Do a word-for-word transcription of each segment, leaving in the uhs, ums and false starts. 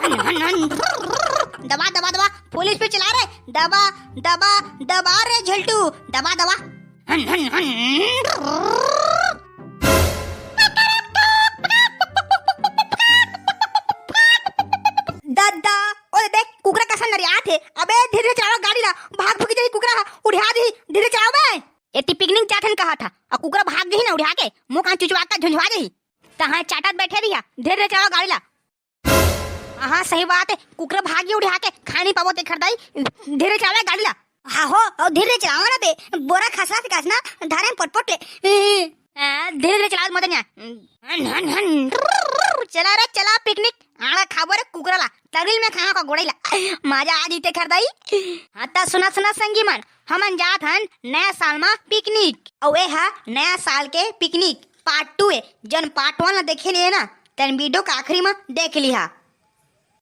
दबा, दबा, दबा, फुल स्पीड चला रे। दबा, दबा, दबा रे झल्टू, दबा, दबा। दद्दा, ओ देख, कुकरा कइसन नरियात हे। अबे, धीरे चलावा गाड़ी ला, भाग भुगी जाही कुकरा ह, उड़िया दिही, धीरे चलावा बे। एती पिकनिक जाथन कहा था, अउ कुकरा भाग जाही ना उड़िया के, मुंह कान चुचवा के झुंझवा जाही। तहां चाटत बइठे रहिया, धीरे चलावा गाड़ी ला। हां, सही बात हे, कुकरा भागी उड़िया के, खा नइ पाबो तेखर दाई, धीरे चलावा गाड़ी ला। हां हो, अउ धीरे चलावा ना बे, बोरा खसरा से कस ना, धरे में पटपट ले। हां, धीरे धीरे चलावा मत निया। हन, हन, हन, चला रे, चला पिकनिक, आड़ा खाबो रे कुकरा ला, तरिल में खाहा का गोड़ई ला, मजा आ जही तेखर दाई। हां, त सुना, सुना संगी मन, हमन जात हन नया साल मा पिकनिक, अउ ए हा नया साल के पिकनिक पार्ट टू हे, जन पार्ट वन ला देखे नइ हे ना, तेन वीडियो के आखिरी मा देख लिहा।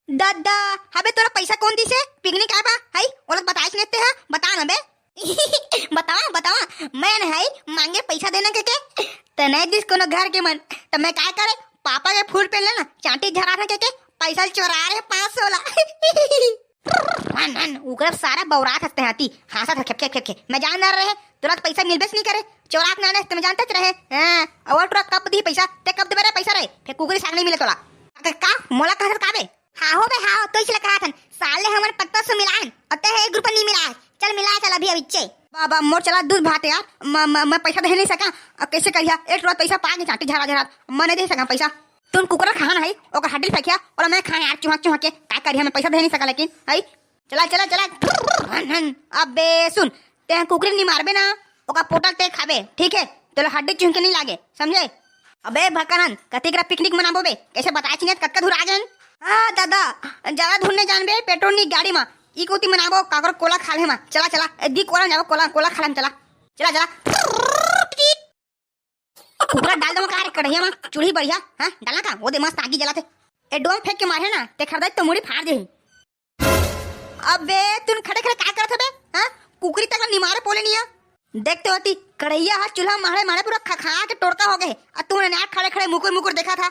दद्दा, अबे तोला पइसा कोन दिसे? पिकनिक आए बा, हई? ओला बताइस नइ ते हा? बता ना बे। बतावा, बतावा, मैं न हई मांगे पइसा देना के के? त नइ दिस कोनो घर के मन, त मैं काय करे? पापा के फूल पेन लेना, चांटी झरा ना के के, पइसा चोरा रे पाँच सौ ला। हन, हन, उकरा सारा बौरात हंसते हाथी, हंसत हे खेप, खेप, खेप, खेप। मैं जान ना रहे, तोला त पइसा मिलबेच नइ करे, चोरा के ना ले, त मैं जानतेच रहे। हां, अउ टोरा कब दी पइसा, ते कब देबे रे पइसा रे? फेर कुकरी साग नइ मिले तोला। अगर का, मोला कहत का बे? हां हो बे, हां, तो इसलिए कहा थन, साले हमन पत्ता से मिलान, अते है एक रुपया नहीं मिला है। चल मिला, चल अभी, अभी चे। बाबा, मोर चला दूध भात यार, म-, म-, मैं पइसा दे नइ सका, अब कइसे करिया? एक टोरा पइसा पा के चांटी झरा झरा, मैं नइ दे सका पइसा। तुम कुकरा खान है, ओकर हड्डी फेंकिया, और मैं खाए यार चुहा चुहा के, का करिया, मैं पइसा दे नइ सका लेकिन, है? चला, चला, चला। हन, हन। अबे सुन, तें कुकरी नी मारबे ना, ओकर पोटा ते खाबे, ठीक हे? तोला हड्डी चुहके नइ लागे, समझे? अबे भकरन, कतिकरा पिकनिक मनाबो बे, कइसे बताए चिनियत कतका दूर आ गेन? हां दादा, जादा दूर नइ जानबे, पेट्रोल नइ गाड़ी मा, ई कोती मनाबो, काकर कोला खा ले मा, चला, चला, ए, दी कोला जाबो, कोला, कोला खा ले मा, चला, चला, चला। कुकरा डाल दो का रे कढ़ैया मा, चूल्ही बढ़िया, हां, डाला का, वो दे मस्त आगी जलाथे। ए डोम फेंक के मारे ना, तेखर दाई तो मुड़ी फाड़ देही। अबे, तुन खड़े खड़े का करत हबे? हां? कुकरी तक निमारे पोले निया। देखते होती, कढ़ैया हा चूल्हा मारे मारे पूरा खखा के टोरका हो गए। आ तू ने खड़े खड़े मुकुर मुकुर देखा था।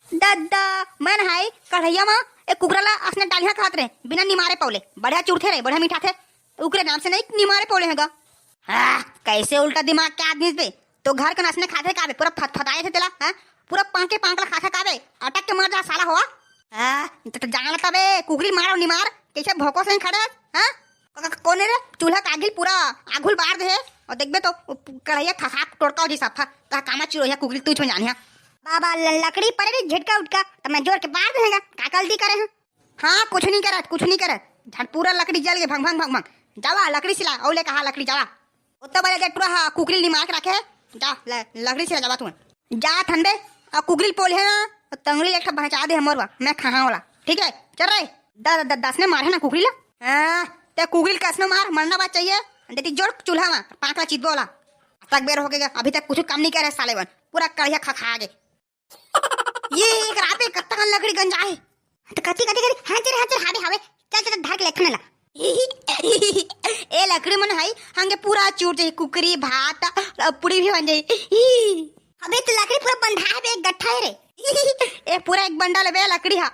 दद्दा, मैं हाई कढ़ैया मा ए कुकरा ला असने डालिया खात रहे, बिना निमारे पौले। बढ़िया चुरथे रहे, बढ़िया मीठा थे। उकरे नाम से नहीं निमारे पौले हेगा। आह, कैसे उल्टा दिमाग के आदमी बे? तो घर के नसने खाथे का बे? पूरा फतफताए थे तेला, हां? पूरा पांके पांकला खाथा का बे? अटक के मर जा साला होवा। हां, तो, तो जान लेता बे, कुकरी मारो निमार, कैसे भोको से खड़े, हां? क-, क-, कोने रे? चूल्हा का आगिल पूरा आघुल बार दे हे, और देखबे तो वो कढ़ैया खसाक टोरका हो जी सफा, ता कामा चुरोहिया कुकरी तू छो जानिया। बाबा ल-, लकड़ी परे रे झटका उटका, तो मैं जोर के बार देगा, का गलती करे हैं? हां, कुछ नहीं करत, कुछ नहीं करत। झट पूरा लकड़ी जल के भंग, भंग, भंग, भंग। जावा, लकड़ी सिला, औले कहा लकड़ी जावा। ओत्ता बड़े जे टुरा हा कुकरी निमार के रखे, जा, ल-, लकड़ी सिला जावा तू। जा थन बे, आ कुकरी पोल है ना, तंगड़ी एक ठा बहचा दे हमर बा, मैं खाहा वाला। ठीक है, चल रे। द-, द-, दस ने मारे ना कुकरी ला। हां, ते कुकरी कस ने मार, मरना बात चाहिए। देती जोर चूल्हा मा, पांकला चितबो वाला। तक बेर हो गया, अभी तक कुछ काम नहीं करे साले बन, पूरा कढ़िया खा खा गए। ये एक रात में कत्ता कन लकड़ी गंजा है। तो कथी, कथी, कथी? हां, चल, हां, चल, हावे, हावे। चल, चल, धर के लेखन ला। ए लकड़ी मन हाई, हंगे पूरा चूर जाई, कुकरी, भात, अ, पूड़ी भी बन जाई। अबे, तो लकड़ी पूरा बंधा है बे, एक गट्ठा है रे। ए, पूरा एक बंडल है बे लकड़ी हा।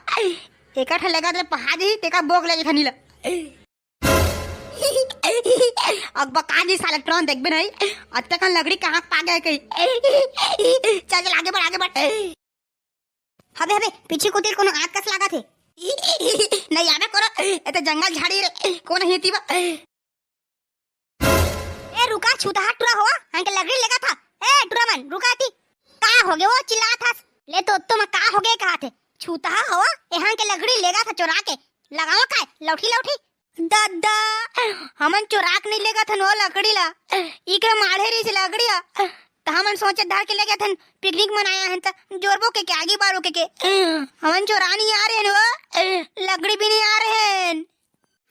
एक ठा लेगा तो पहा दी, तेका बोक ले खनी ला। अगबका जी साले ट्रॉन देखबे नहीं, अत्ते कन लकड़ी कहां पा गए कहीं। चल, चल, आगे बढ़, आगे बढ़। हबे, हबे, पीछे कोती कोनो आंत कस लागत हे। नहीं आबे कोनो, ए तो जंगल झाड़ी रे, कोन ही तीबा। ए, रुका, छूतहा टुरा होवा, हंके लकड़ी लेगा था। ए, टुरा मन, रुका ती। का होगे वो चिल्लात हस? ले तो, तो मैं का होगे कहा थे? छूतहा होवा, ए हंके लकड़ी लेगा था चोरा के। लगावा काय? लौठी, लौठी। दद्दा, हमन चोराक नहीं लेगत हन वो लकड़ी ला। इकरे माढ़े रहिस लकड़ी हा। त हमन सोचे धर के लेगत हन, पिकनिक मनाया हन त जोरबो के, के आगी बारो के, के। हमन चोरा नहीं आ रहे हन वो, लकड़ी भी नहीं आ रहे हन।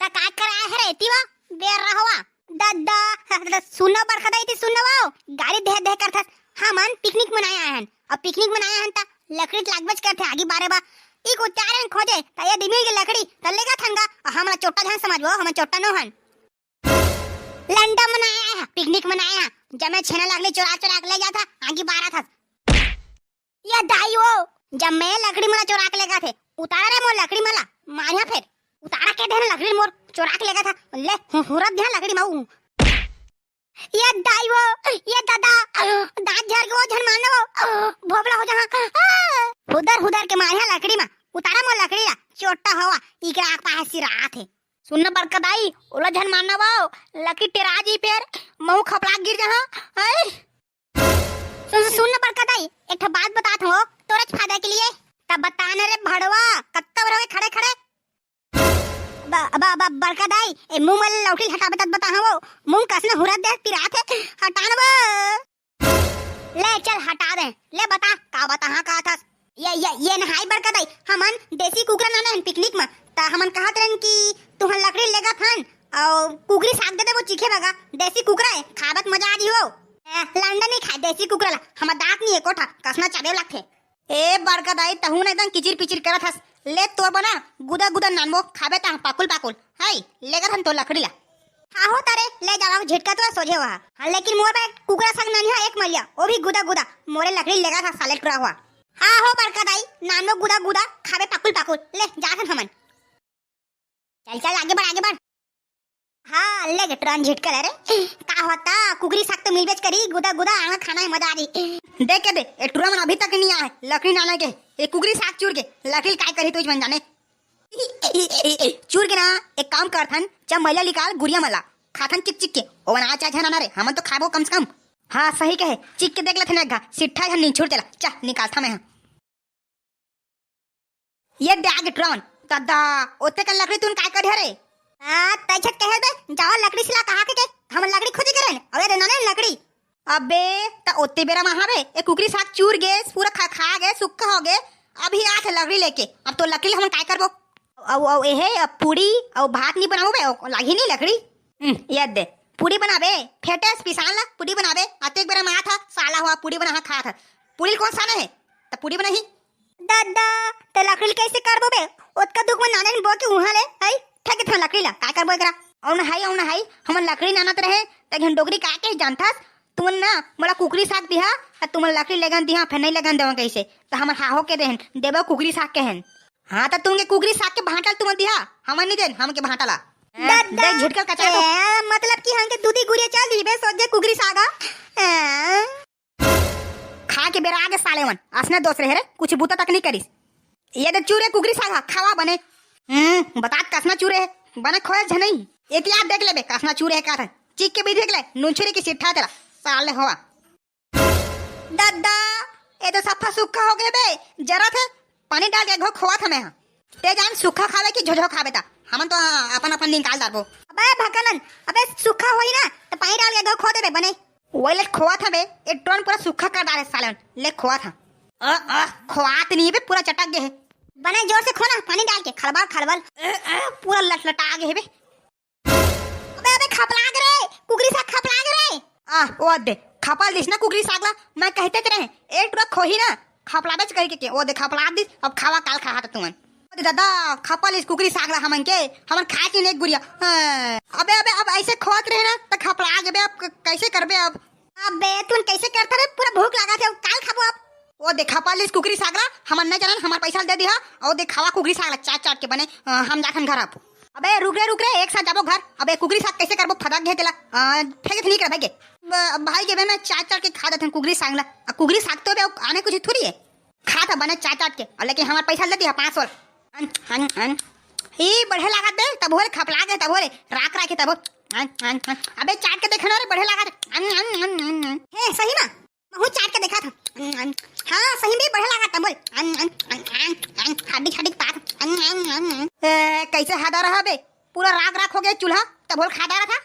त का कर आए हरे एती वा? बेर रहोवा। दद्दा, सुनो बरखा दाई, ती सुनो वो। गाड़ी दे दे करथस। हमन पिकनिक मनाया हन। अब पिकनिक मनाया हन त लकड़ी त लागबेच करथे, आगी बारे बा। ई कुत्तारे खोजे, त ये दिमी के लकड़ी, त लेगा थन गा, अ हमला चोट्टा झन समझबो, हमन चोट्टा नो हन। लंडा मनाया है, पिकनिक मनाया है, जमे छेना लगले चोरा चोरा के ले जाथा, आगी बारा था। ये दाई वो, जमे लकड़ी मला चोरा के लेगा थे, उतारा रे मोर लकड़ी मला। मोर चोरा के लेगत हा, ले हु-, हुरत दिहा लकड़ी मा। ये दाई वो, ये दादा, दांत झर के वो झन मारना वो, भोबला हो जहाँ। हुदर हुदर के मारिहा लकड़ी मा, उतारा मोर लकड़ी ला, चोट्टा होवा, इकरा आग पाहे सिरात हे। सुन न बड़का दाई, ओला झन मारना वो, लकड़ी टेरा जी फेर, महू खपला गिर जहाँ। हाय। सुन, सुन न बड़का दाई, एक ठो बात बतात हूँ, तोरेच फायदा के लिए। तब बता न रे भड़वा, कत्ता बर होगे खड़े खड़े। बा-, बा-, बा-, बड़का दाई, ए मुंह में लौठी हटाबे तब बता हूँ, मुंह कसने हुरत दे पिरात हे, हटा न वो। ले चल हटा दे, ले बता, का बता हाँ का थस? ये, ये, ये नहाई बड़का दाई, हमन देसी कुकरा लाने हन पिकनिक में, त हमन कहत रहन कि तुहन लकड़ी लेगत हन, अउ कुकरी साग दे देबो चीखे बगा, देसी कुकरा है, खाबत मजा आ जी हो। ए, लंडा नहीं खाए देसी कुकरा ला, हमर दांत नहीं है कोठा, कसना चाबे लगथे। ए बड़का दाई, तहू न एकदम किचिर पिचिर करत हस। ले तोर बना गुदा गुदा नानबो, खाबे तहां पाकुल पाकुल। हाय, लेगत हन तो लकड़ी ला। हाँ हो तारे, ले जावा झिटका तो सोझे हुआ। हाँ, लेकिन मोर बे कुकरा संग नानी हा एक मलिया, वो भी गुदा गुदा, मोरे लकड़ी लेगत हा साले टुरा हुआ। हाँ हो बड़का दाई, नानबो गुदा गुदा, खाबे पाकुल पाकुल। ले, जात हन हमन। चल, चल, आगे बढ़, आगे बढ़। हाँ, ले गे टुरा झिटका ले रे। का होता, कुकरी साग तो मिलबेच करी, गुदा गुदा, आना खाना है, मजा आ जाई। देख के दे, ए टुरा मन अभी तक नहीं आए, लकड़ी नाने के, ए कुकरी साग चूर के, लकड़ी काय करी तू मन जाने। चूर के ना, एक काम करथन, चा मैला निकाल गुरिया मला, खाथन चिक चिक के, ओवन आ चाहे झन आना रे, हमन तो खाबो कम से कम। हाँ, सही कहे, चिक के देख लेथन एक घा, सिट्ठा झन नहीं छोड़ चला, चा निकालथा मैं हाँ। ये दे आगे टुरा मन। दादा, ओते का लकड़ी तुन काय करे रे? आ, तैछत कहे दे, जावा लकड़ी सिला कहा के, के, हमन लकड़ी खोजे के रहन, अबे रे नाने लकड़ी। अबे, त ओते बेरा मा हावे, ए कुकरी साग चूर गे, पूरा खा, खा गे, सुक्खा हो गे, अभी आथे लकड़ी लेके, अब तो लकड़ी हमन काय करबो? अउ, अउ, एहे, अब पूड़ी, अउ भात नहीं बनाबो बे, ओ, लागी नहीं लकड़ी। हम्म, ये दे, पूड़ी बनाबे, फेटे अस पिसान ला, पूड़ी बनाबे, अतेक बेरा मा आथा, साला हुआ, पूड़ी बना हा, खा था। पूड़ी ल कौन साने है? त पूड़ी बनाही। दादा, त लकड़ी ल कैसे करबो बे? ओतका दुख में नाने बो के उहाँ ले, हई? फेंक देथन लकड़ी ला, काय करबो एकरा? अउ न हई, अउ न हई, हमन लकड़ी नानत रहे, त घन डोकरी का के जानथस? तुमन ना, मोला कुकरी साग दिहा, त तुमन लकड़ी लेगन दिहा, फेर नहीं लेगन देवन कैसे? त हमन हाहो के देहन, देबो कुकरी साग के हन। हाँ, त तुमन के कुकरी साग के भांटा ल तुमन दिहा, हमन नहीं देन, हमन के भांटा ला। दादा, दे झिटका कचा तो। ए, मतलब कि हमके दूधी गुरिया चल दिबे, सोझे कुकरी साग, हाँ? ए। खा के बेरा आगे साले मन, असने दोस रहे रे, कुछ बूता तक नहीं करिस। ये दे चूरे कुकरी साग हा, खावा बने। हम्म, बतात कसना चूरे है, बने खोए झनई। एतियात देख लेबे, कसना चूरे है का था। चीख के भी देख ले, नून छुरी की सिट्ठा तेरा, साले होवा। दादा, ये तो सफा सुक्खा हो गए बे, जरा थे पानी डाल के घो खोआ था मैं हा। ते जान सुक्खा खावे कि झोझो खावे ता, हमन तो अपन अपन निकाल डारबो। अबे भकनन, अबे सुक्खा होई ना, त पानी डाल के घो खो देबे बने। वही ले खोआ था बे, ए टोन पूरा सुक्खा कर डारे सालन। ले खोआ था। अ, अ, खोआत नहीं बे, पूरा चटक गए है। बने जोर से खो ना, पानी डाल के, खलबल, खलबल। अ, अ, पूरा लटलटा गए है बे। अबे, अबे, खपला गे रे, कुकरी साग खपला गे रे। आ, ओ दे, खपल दिस ना कुकरी साग ला, मैं कहते त रहे, ए टुरा खोही ना, खपलाबेच कहि के, के, ओ दे खपला दिस, अब खावा काल खाहा त तुमन। ओ दे दादा, खपल इस कुकरी साग ला हमन के, हमन खाए के नहीं गुरिया। हाँ। अबे, अबे, अब ऐसे खोत रहे ना, त खपला गे बे, अब क-, कैसे करबे अब? अबे, तुमन कैसे करता रे, पूरा भूख लगा थे, अब काल खाबो अब। ओ दे खपल इस कुकरी साग ला, हमन नहीं जानन, हमार पैसा दे दिहा, ओ दे खावा कुकरी साग ला, चाट चाट के बने, अ, हम जाथन घर अब। अबे रुक रे, रुक रे, एक साथ जाबो घर। अबे कुकरी साग कैसे करबो, फदक घे तेला। आ, फेंके थे नहीं कर भाई के। ब-, भाई के बे मैं चाट चाट के खा देथन कुकरी साग ला। आ कुकरी साग तो बे आने कुछ थोड़ी है। खा था बने चाट चाट के। और लेकिन हमार पैसा ले दिया पाँच सौ। अन, अन, अन। ई बढ़े लागत बे, तब होले खपला गे, तब होले राख राखे तब। अन, अन, अन। अबे चाट के देखना रे, बढ़े लागत। अन, अन, अन, अन, अन। हे, सही ना? महू चाट के देखा था। अन, अन। हाँ, सही में बढ़े लागत, तब बोल। अन, अन, अन, अन, अन। हड्डी छड्डी पात। अन, अन, अन, अन। ए, कैसे हदा रहा बे? पूरा राख राख हो गया चूल्हा, तब बोल खा डारा था।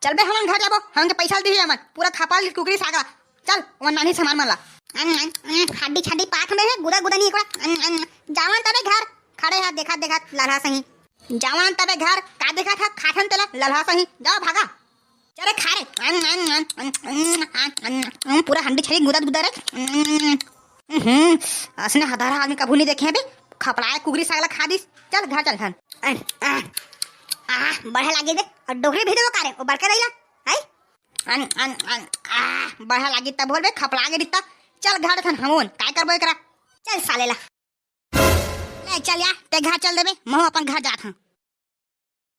चल बे, हमन घर जाबो, हमन के पैसा दिही हमन। पूरा खपल कुकरी साग ला। चल, वो नानी सामान मन ला। अन, अन, अन, हड्डी छड्डी पात में है, गुदा गुदा नहीं एकड़ा। अन, अन, जावन तबे घर, खड़े हाथ देखा देखा लल्हा सही। जावन तबे घर, का देखा था, खाथन तेला, लल्हा सही। जाओ भागा। चल रे, खा रे। अन, अन, अन, अन, अन, अन, अन, अन, पूरा हड्डी छड्डी गुदा गुदा रे। अन, अन, अन। हम्म, असने हदारा आदमी कभू नहीं देखे हैं बे। खपड़ाए कुकरी साग ला खा दिस। चल घर चल हन। अन, आ, आ, बढ़े लागे बे। और डोकरी भी देबो का रे, वो बड़का रहिला। हाय? अन, अन, अन, आ, बढ़े लागे तब बोल बे, खपड़ा गे रिता। चल घर थन हमन, काय करबो एकरा? चल साले ला। ले चल या, ते घर चल देबे, महू अपन घर जात हूँ।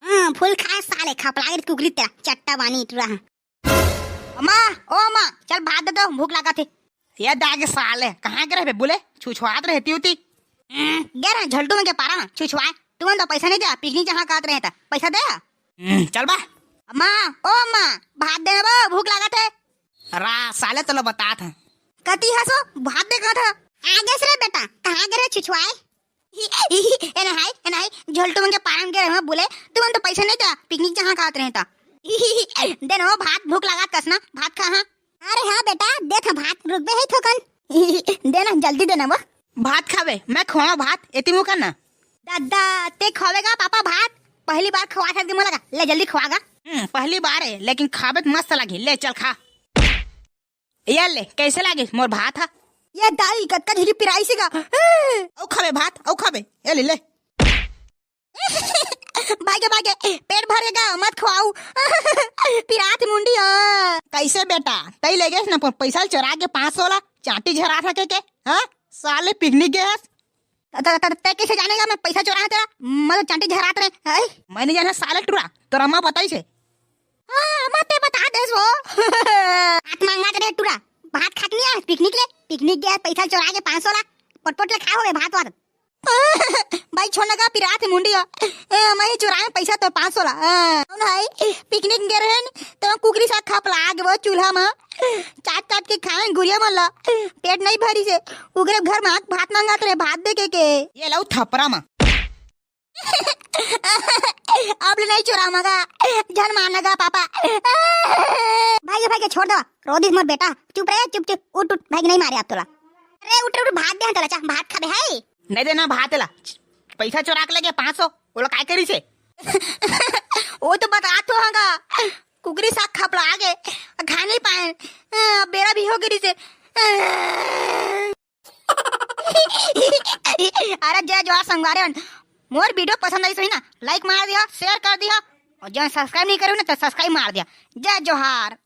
हाँ, फूल खा साले, खपला गे कुकरी तेरा, चट्टा बानी टुरा। अम्मा, ओ अम्मा, चल भात दे तो, भूख लागत हे। ये दागे साले, कहाँ गे रहे बे बुले? छुछुआत रहे ती उती। हम्म, गे रहे झलटू मन के पारा म, छुछुआए। तुमन तो पैसा नहीं दे, पिकनिक जहाँ कहत रहे त, पैसा दे। हम्म, चल बा। अम्मा, ओ अम्मा, भात देना बा, भूख लागत हे। रा, साले तोला बतात हँव। कति हसो, भात दे कहत हँव। आगे से रे बेटा, कहाँ गे रहे छुछुआए? ए नहीं, ए नहीं, झोलटू मन के पारा म गे रहे बुले, तुमन तो पैसा नहीं दे, पिकनिक जहाँ कहत रहे त। देना वो भात, भूख लागत कस ना, भात खा हाँ। अरे हाँ बेटा, देत हँव भात, रुकबे हे थोकन। देना, जल्दी देना वो। भात खाबे, मैं खवावँव भात, एती मुँह कर ना। दादा, ते खवाबे गा पापा भात? पहली बार खवात हस गे मोला गा, ले जल्दी खवा गा। हम्म, पहली बार हे, लेकिन खाबे त मस्त लागही, ले चल खा। ये ले, कैसे लागे मोर भात हा? ये दाई, कतका झिरी पिराइस गा। अउ खाबे भात, अउ खाबे, ये ले, ले। भागे, भागे, पेट भर गे गा, मत खवाऊ। पिरात मुंडी हो। कैसे बेटा, तई ले गेस ना प-, पैसा चोरा के पाँच सौ ला, चांटी झरा थके के, हाँ? साले पिकनिक गे हस। त, त, त, तै कैसे जाने गा मैं पैसा चोरा हँव तेरा? मैं तो चांटी झरात रहे। हैं? मैं नहीं जाना साले टुरा, तोर अम्मा बताइस हे। हाँ, अम्मा ते बता देस वो। भात मांगत रहे टुरा, भात खात नहीं आ, पिकनिक ले, पिकनिक गे हस, पैसा चोरा के पाँच सौ ला, पटपट ले खा होगे भात वात। भाई छोड़ ना गा, पिरात हे मुंडी हो। ए, मैं ही चुराए पैसा तो पाँच सौ ला। हाँ, कौन है? पिकनिक गे रहेन, तो कुकरी साग खपला गे वो चूल्हा म। चाट चाट के खाए गुरिया मन ला। पेट नहीं भरिस हे। उगरे घर म भात मांगत रहे, भात दे के के। ये लऊ थपरा म। अब ले नहीं चुरावँव गा। झन मारना गा पापा। भाई, भाई के छोड़ दो। रो दिस मोर बेटा। चुप रे, चुप, चुप। उठ, उठ, भाई के नहीं मारे अब तोला। अरे उठ रे, उठ, भात दे हन तोला, चा, भात खाबे है। नहीं देना भात ला। पैसा चोरा के ले गे पाँच सौ, ओला काय करिस हे? वो तो बतात हँव गा, कुकरी साग खपला गे, खा नहीं पाए, अब बेरा भी हो गे रिस हे। अरे जय जोहार संगवारी मन, मोर video पसंद आइस होही ना, like मार दिहा, share कर दिहा, अउ जेन subscribe नहीं करे हो ना तो subscribe मार दिहा। जय जोहार।